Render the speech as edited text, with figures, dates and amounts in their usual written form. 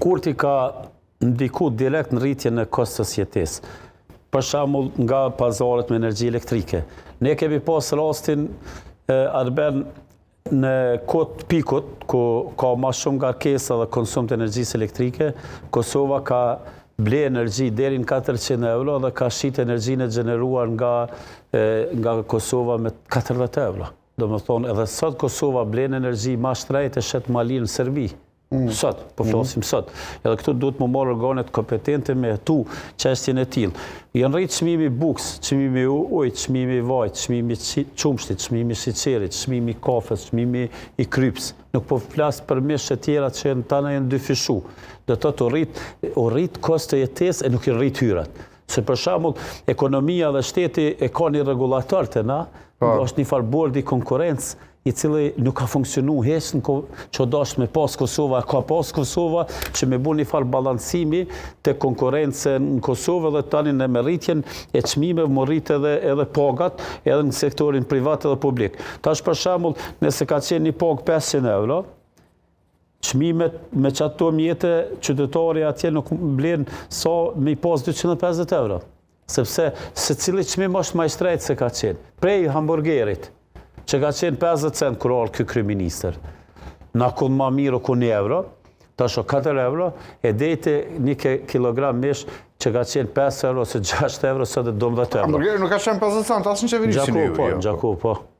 Kurti ka ndiku direkt në rritjen e kostos jetesë. Për shembull, nga pazaret me energji elektrike. Ne kemi pas rastin Arben në kohë të pikut, ku ka ma shumë ngarkesa dhe konsum të energjisë elektrike, Kosova ka ble energji deri në 400 euro dhe ka shit energjinë e gjeneruar nga, nga Kosova me 40 euro. Domethonë, edhe sot Kosova blen energji ma shtrejt e shet ma lirë në Serbi. Sot, po flasim sot. Edhe këtu duhet më marrë organet kompetente me hetu çështjen e tillë. Janë rritë çmimi bukës, çmimi ujit, çmimi vajt, çmimi qumshtit, çmimi sheqerit, çmimi kafes, çmimi i kryps. Nuk po flas për mish e tjera që janë tana janë dyfishu. Do të thotë u rrit, u rrit kosto jetesë e nuk i rrit hyrat. Se për shembull, ekonomia dhe shteti e ka një rregullator te na, po. është një farë bordi konkurrencë i cili nuk ka funksionu hiç në kohë që dasht me pas Kosova, ka pas Kosova që me bu një farë balancimi të konkurrencë në Kosovë dhe tani në me rritjen e çmimeve më rrit edhe edhe pagat edhe në sektorin privat edhe publik. Tash për shembull, nëse ka qenë një pagë 500 euro, çmimet me qato mjete qytetari atje nuk blen sa me i pas 250 euro. Sepse secili çmim është ma i shtrejtë se ka qenë. Prej hamburgerit, që ka qenë 50 cent kur ardhë ky kryeministër. Na kun ma mirë u kun 1 euro, tash o 4 euro, e deri te një kilogram mish që ka qenë 5 euro ose 6 euro, sot e 12 euro. Hamburgeri nuk ka qenë 50 cent, as në qeveri që një po, Gjaku, po.